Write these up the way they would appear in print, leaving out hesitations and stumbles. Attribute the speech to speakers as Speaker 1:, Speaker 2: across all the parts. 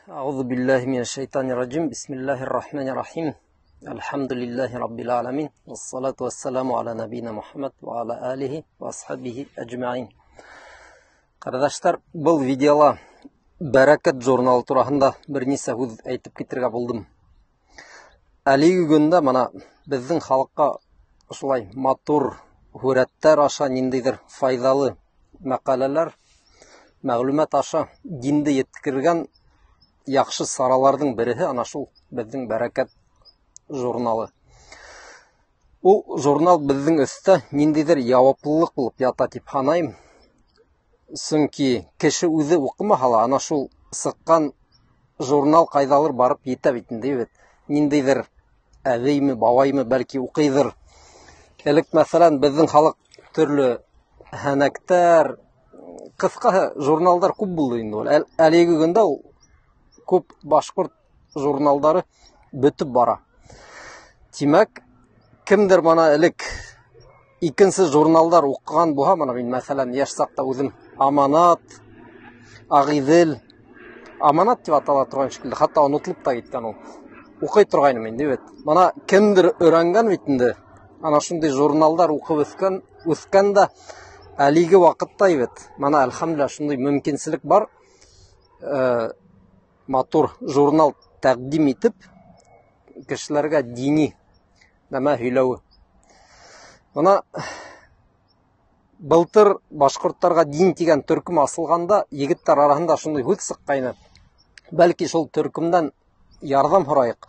Speaker 1: Әғүҙу биллаһи минәш-шайтанир-ражим. Бисмиллаһир-рахманир-рахим. Әлхәмдүлиллаһи раббил аламин. Вассалату вассаламу аля набийна Мухаммад ва аля алихи ва асхабихи әжмәин. Ҡәрҙәштәр, был видеола Бәрәкәт журналы тураһында бер нисә һүҙ әйтеп китергә булдым. Әлеге көндә мына беҙҙең халыҡҡа ошолай матур һүрәттәр аша ниндәйҙер файҙалы мәҡәләләр, мәғлүмәт аша динде еткергән яҡшы сараларҙың береһе ана шул беҙҙең Бәрәкәт журналы. Ул журнал беҙҙең өҫтә ниндәйҙер яуаплылыҡ булып ята тип һанайым. Сөнки кеше үҙе уҡымаһа ла, ана шул сыҡҡан журнал ҡайҙалыр барып етә бит инде, бит. Ниндәйҙер әбейме, бабаймы, бәлки уҡыйҙыр. Элек, мәҫәлән, беҙҙең халыҡ төрлө һәнәктәр, ҡыҫҡаһы журналдар күп булды инде ул. Әлеге көндә ул күп башҡорт журналдары бөтөп бара. Тимәк, кемдер мына элек икенсе журналдар уҡыған булһа, мына мин, мәҫәлән, йәш саҡта үҙем Аманат, Ағиҙел, Аманат тип атала торған шикелле, хатта онотолоп та киткән ул. Уҡый торғайным инде бит. Мына кемдер өйрәнгән бит инде. Ана шундай журналдар уҡып үҫкән дә әлеге ваҡытта бит. Мына әлхәмдүлилләһ шундай мөмкинселек бар. Матур журнал тәҡдим итеп кешеләргә дини нәмә һөйләүе. Мына былтыр башҡорттарға дин тигән төркөм асылғанда егеттәр араһында шундай һүҙ сыҡҡайны. Бәлки шул төркөмдән ярҙам һорайыҡ.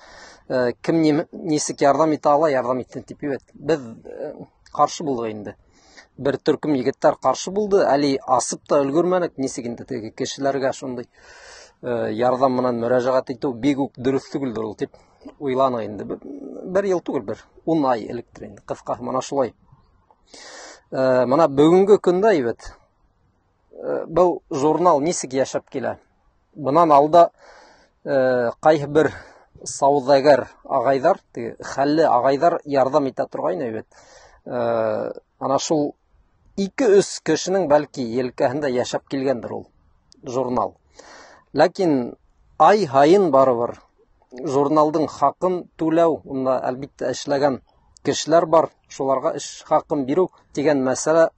Speaker 1: Кем нисек ярҙам итә ала, ярҙам итһен тип бит. Беҙ ҡаршы булдыҡ инде. Бер төркөм егеттәр ҡаршы булды, әле асып та өлгөрмәнек, нисек инде теге кешеләргә шундай ярҙам менән мөрәжәғәт итеү бик үк дөрөҫ түгелдер ул тип уйланыҡ инде. Бер йыл түгел, бер 10 ай электер инде. Ҡыҫҡаһы мына шулай. Мына бөгөнгө көндә бит был журнал нисек йәшәп килә? Бынан алда ҡайһы бер сауҙагәр ағайҙар, теге хәлле ағайҙар ярҙам итә торғайны бит. Ана шул ике-өс кешенең бәлки елкәһендә йәшәп килгәндер ул журнал. Ләкин ай һайын барыбер журналдың хаҡын түләү, унда әлбиттә эшләгән кешеләр бар, шуларға эш хаҡын биреү тигән мәсьәлә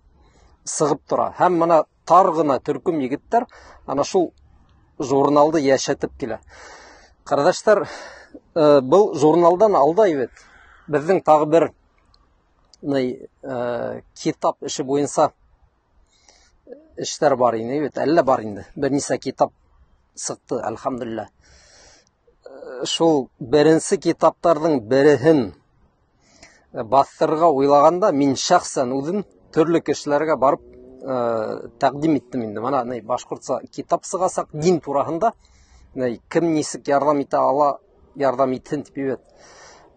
Speaker 1: сығып тора. Һәм мына тар ғына төркөм егеттәр ана шул журналды йәшәтеп килә. Ҡәрҙәштәр, был журналдан алда бит беҙҙең тағы бер китап эше буйынса эштәр бар ине бит, әллә бар инде. Бер нисә китап сыҡты, әлхәмдүлилләһ. Шул беренсе китаптарҙың береһен баҫтырырға уйлағанда мин шәхсән үҙем төрлө кешеләргә барып тәҡдим иттем инде. Мына ни башҡортса китап сығасаҡ дин тураһында, ни кем нисек ярҙам итә ала, ярҙам итһен тип бит.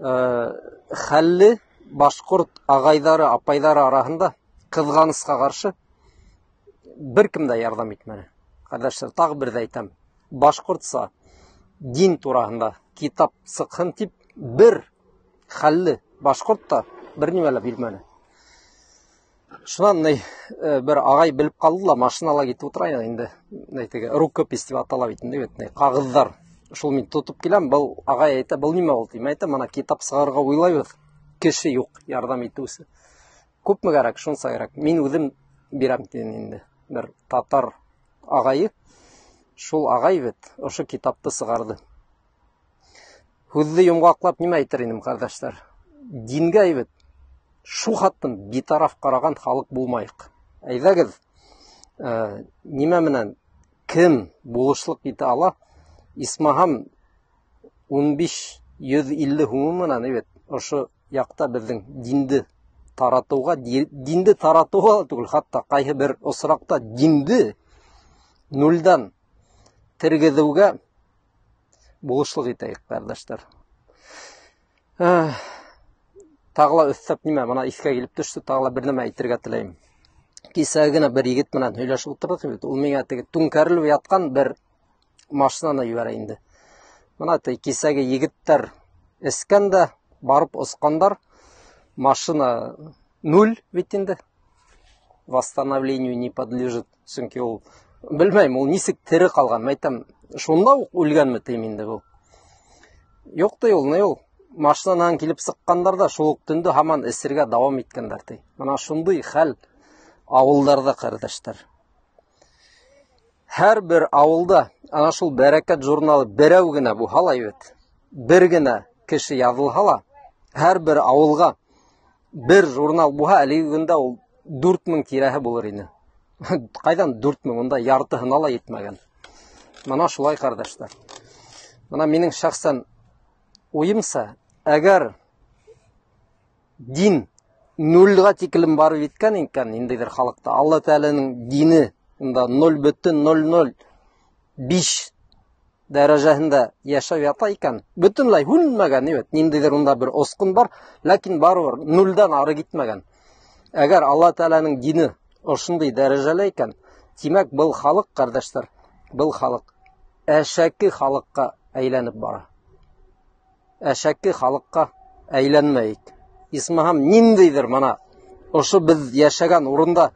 Speaker 1: Хәлле башҡорт ағайҙары, апайҙары араһында ҡыҙғанысҡа ҡаршы бер кем дә ярҙам итмәне. Ҡәрҙәштәр, тағы бер ҙә әйтәм, башҡортса дин тураһында китап сыҡһын тип бер хәлле башҡорт та бер нимә лә бирмәне. Шунан бер ағай белеп ҡалды ла, машинала китеп ултыра инде. Ни теге рукопись тип атала бит инде бит, ни ҡағыҙҙар. Шул мин тотоп киләм, был ағай әйтә, был нимә ул тим, әйтә, мына китап сығарырға уйлайбыҙ, кеше юҡ ярҙам итеүсе. Күпме кәрәк, шунса кәрәк. Мин үҙем бирәм тине инде. Бер татар ағайы, шул ағай бит ошо китапты сығарҙы. Һүҙҙе йомғаҡлап нимә әйтер инем, ҡәрҙәштәр? Дингә бит шул хаттын битараф ҡараған халыҡ булмайыҡ. Әйҙәгеҙ, нимә менән кем булышлыҡ итә ала? Исмаһам ун биш йөҙ илле һумы менән бит ошо яҡта беҙҙең динде таратыуға, динде таратыуға түгел, хатта ҡайһы бер осраҡта динде нулдән тергеҙеүгә булышлыҡ итәйек, ҡәрҙәштәр. Тағы ла өҫтәп нимә, мына иҫкә килеп төштө, тағы ла бер нәмә әйтергә теләйем. Кисә генә бер егет менән һөйләшеп ултырҙыҡ бит, ул миңә теге түңкәрелеп ятҡан бер машинаны ебәрә инде. Мына теге кисәге егеттәр эскән дә барып осҡандар, машина нуль бит инде, восстановлению не подлежит, сөнки ул Белмәйем, ул нисек тере ҡалған. Мин әйтәм, шунда уҡ үлгәнме тием инде был. Юҡ ти ул, ни ул. Машинанан килеп сыҡҡандар да шул уҡ төндө һаман эсергә дауам иткәндәр ти. Мына шундай хәл ауылдарҙа, ҡәрҙәштәр. Һәр бер ауылда ана шул Бәрәкәт журналы берәү генә булһа ла бит, бер генә кеше яҙылһа ла, һәр бер ауылға бер журнал булһа, әлеге көндә ул 4000 тирәһе булыр ине. Ҡайҙан 4000, унда яртыһына ла етмәгән. Мына шулай, ҡәрҙәштәр. Мына минең шәхсән уйымса, әгәр дин нульға тиклем барып еткән икән ниндәйҙер халыҡта, Алла Тәғәләнең дине унда 0,005 дәрәжәһендә йәшәп ята икән, бөтөнләй һүнмәгән, бит, ниндәйҙер унда бер осҡон бар, ләкин барыбер нульдан ары китмәгән. Әгәр Алла Тәғәләнең дине ошондай дәрәжәлә икән, тимәк, был халыҡ, ҡәрҙәштәр, был халыҡ әшәке халыҡҡа әйләнеп бара. Әшәке халыҡҡа әйләнмәйек. Исмаһам, ниндәйҙер мына ошо беҙ йәшәгән урында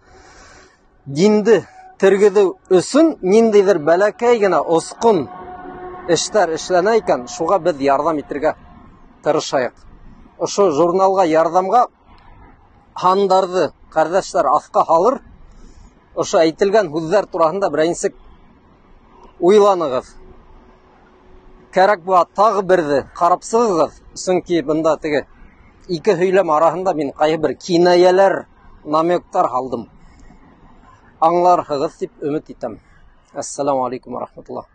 Speaker 1: динде тергеҙеү өсөн ниндәйҙер бәләкәй генә осҡон эштәр эшләнә икән, шуға беҙ ярҙам итергә тырышайыҡ. Ошо журналға ярҙамға һандарҙы ҡәрҙәштәр аҫҡа һалыр. Ошо әйтелгән һүҙҙәр тураһында беренсе уйланығыҙ. Кәрәк була тағы берҙе ҡарап сығығыҙ, сөнки бында теге ике һөйләм араһында мин ҡайһы бер кинәйәләр, намектар һалдым. Аңларһығыҙ тип өмөт итәм. Ассаламу алейкум ва рахматуллах.